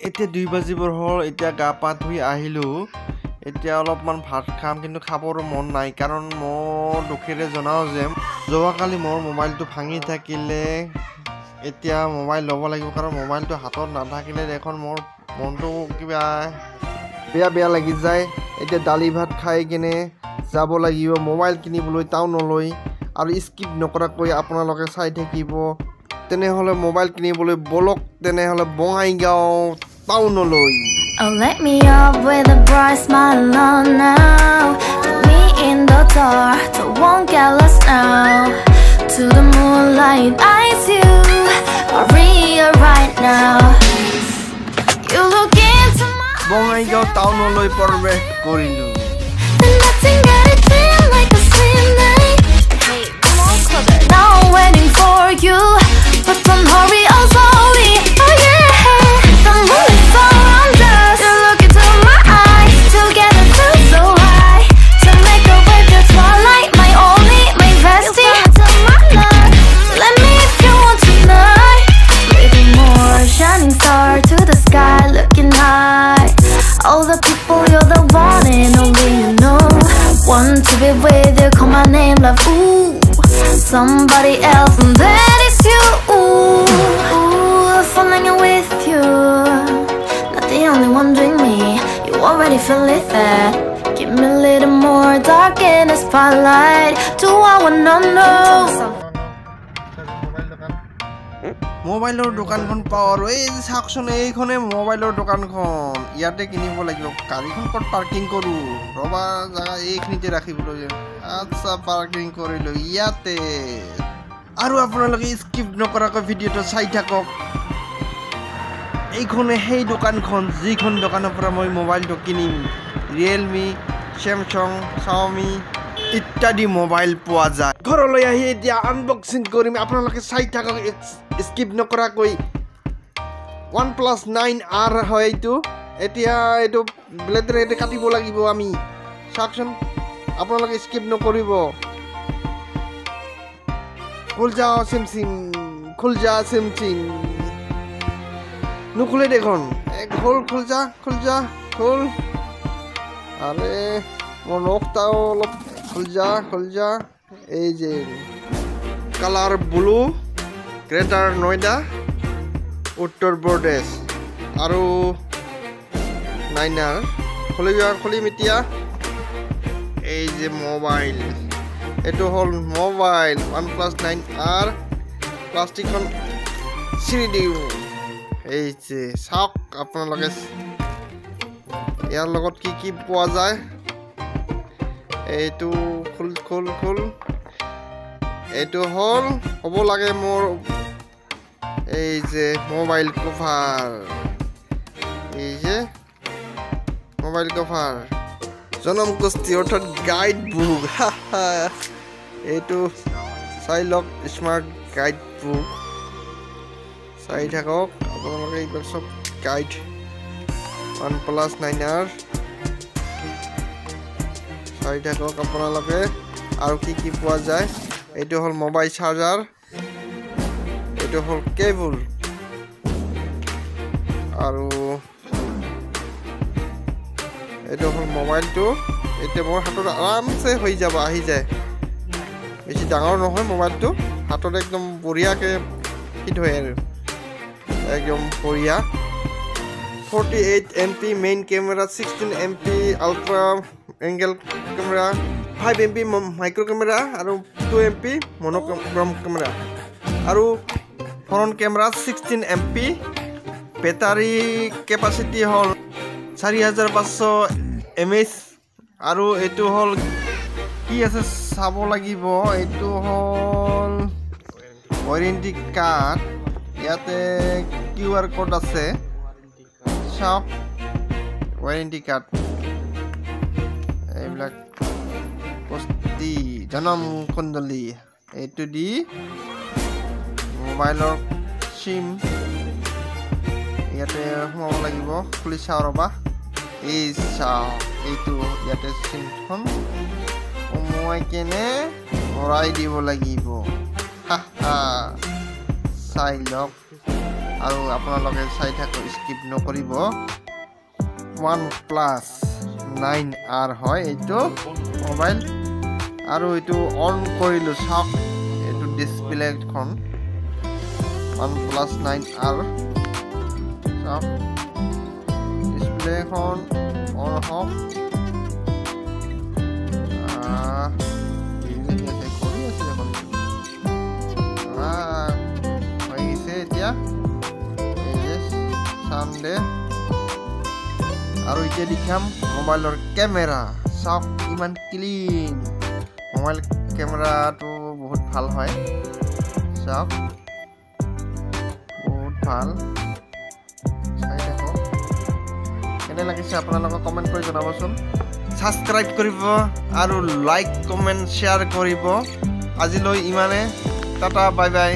এতিয়া 2 বাজিবৰ হ'ল। এতিয়া গা পা ধুই আহিলোঁ। এতিয়া অলপমান ভাত খাম, কিন্তু খাবৰ মন নাই, কাৰণ মই দুখেৰে জনাওঁ যে যোৱাকালি মোৰ মোবাইলটো ভাঙি থাকিলে। এতিয়া মোবাইল ল'ব লাগিব, কাৰণ মোবাইলটো হাতত নাথাকিলে দেখোন মোৰ মনটো কিবা বেয়া বেয়া লাগি যায়। এতিয়া দালি ভাত খাই কিনে যাব লাগিব মোবাইল কিনিবলৈ টাউনলৈ। আৰু স্কিপ নকৰাকৈ আপোনালোকে চাই থাকিব। তেনেহ'লে মোবাইল কিনিবলৈ ব'লক তেনেহ'লে বঙাইগাঁও টাউনলৈ। Oh, let me up with a bright smile on now. Put me in the dark, don't won't get lost now. To the moonlight, eyes you are real right now. You look into my Bongaigaon টাউনলৈ প্ৰৱেশ কৰিলোঁ। And nothing got it feel like a slim night. Hey, come on closer. Now I'm waiting for you, but don't hurry, oh sorry. Oh yeah, the moonlight's around us. You look into my eyes, together feel so high. To make a with your twilight, my only, my bestie. To my love, let me if you want tonight. Little more shining star to the sky, looking high. All the people, you're the one and only, you know. Want to be with you, call my name, love. Ooh, somebody else, and that is you. Ooh, ooh, falling in with you. Not the only one doing me. You already feel it that. Give me a little more dark in the spotlight. Do I wanna know? মোবাইলৰ দোকানখন পাওঁ আৰু এই যে চাওকচোন, এইখনে মোবাইলৰ দোকানখন। ইয়াতে কিনিব লাগিব। গাড়ীখন ক'ত পাৰ্কিং কৰোঁ ৰ'বা, জেগা এইখিনিতে ৰাখিবলৈ। আচ্ছা, পাৰ্কিং কৰিলোঁ ইয়াতে। আৰু আপোনালোকে স্কিপ নকৰাকৈ ভিডিঅ'টো চাই থাকক। এইখনে সেই দোকানখন, যিখন দোকানৰ পৰা মই মোবাইলটো কিনিম। ৰিয়েলমি, চেমচাং, চাওমি ইত্যাদি মোবাইল পোৱা যায়। ঘৰলৈ আহি এতিয়া আনবক্সিং কৰিম, আপোনালোকে চাই থাকক স্কিপ নকৰাকৈ। ওৱান প্লাছ নাইন আৰ হয় এইটো। এতিয়া এইটো ব্লেডেৰে কাটিব লাগিব আমি। চাওকচোন, আপোনালোকে স্কিপ নকৰিব। খুল যাওঁ চিম চিম, খুল যা চিম চিম। নুখুলে দেখোন। এই খোল, খুল যা, খুল যা, খোল। আৰে মোৰ নখটাও অলপ। খুল যা, খুল যা। এই যে colour blue, greater Noida, Uttar Pradesh আৰু নাইনাৰ। খুলিব, খুলিম এতিয়া। এই যে মোবাইল, এইটো হ'ল mobile OnePlus nine R. প্লাষ্টিকখন চিৰি দিওঁ। এই যে চাওক আপোনালোকে, ইয়াৰ লগত কি কি পোৱা যায়। এইটো খোল, খোল, খোল। এইটো হ'ল হ'ব লাগে মোৰ এই যে মোবাইল কভাৰ। এই যে মোবাইল কভাৰ, জনম কুস্তি অৰ্থাৎ গাইড বুক। এইটো চাই লওক, স্মাৰ্ট গাইড বুক। চাই থাকক আপোনালোকে, এইবিলাক চব guide. One plus nine R চাই থাকক আপোনালোকে আৰু কি কি পোৱা যায়। এইটো হ'ল মোবাইল চাৰ্জাৰ, এইটো হ'ল কেবুল, আৰু এইটো হ'ল মোবাইলটো। এতিয়া মোৰ হাতত আৰামছে হৈ যাব, আহি যায়। বেছি ডাঙৰ নহয় মোবাইলটো, হাতত একদম বঢ়িয়াকৈ ফিট হয় আৰু একদম বঢ়িয়া। 48 MP main camera, 16 MP ultra angle camera, 5 MP micro camera আৰু 2 MP monochrome camera, আৰু front camera 16 MP। Battery capacity হ'ল 4500 এম এইচ। আৰু এইটো হ'ল কি আছে চাব লাগিব। এইটো হ'ল ৱাৰেণ্টি কাৰ্ড, ইয়াতে কিউ আৰ ক'ড আছে, চাওক ৱাৰেণ্টি কাৰ্ড। এইবিলাক বস্তি জনম কুণ্ডলী, এইটো দি মোবাইলৰ চিম ইয়াতে সোমাব লাগিব। খুলি চাওঁ ৰ'বা। এই চাওক, এইটো ইয়াতে চিমখন সোমোৱাই কেনে ভৰাই দিব লাগিব। হা হা, চাই লওক। আৰু আপোনালোকে চাই থাকক, স্কিপ নকৰিব। ওৱান প্লাছ 9R হয় এইটো মোবাইল। আৰু এইটো অন কৰিলোঁ, চাওক এইটো ডিছপ্লেখন ওৱান প্লাছ 9R। চাওক ডিছপ্লেখন অন হওক। কৰি আছে দেখোন, হৈ গৈছে এতিয়া। এই যে চানডে। আৰু এতিয়া দেখাম মোবাইলৰ কেমেৰা। চাওক ইমান ক্লিন মোবাইল, কেমেৰাটো বহুত ভাল হয়। চাওক বহুত ভাল, চাই থাকক কেনে লাগিছে আপোনালোকে কমেণ্ট কৰি জনাবচোন। ছাবস্ক্ৰাইব কৰিব আৰু লাইক কমেণ্ট শ্বেয়াৰ কৰিব। আজিলৈ ইমানে, টাটা, বাই বাই।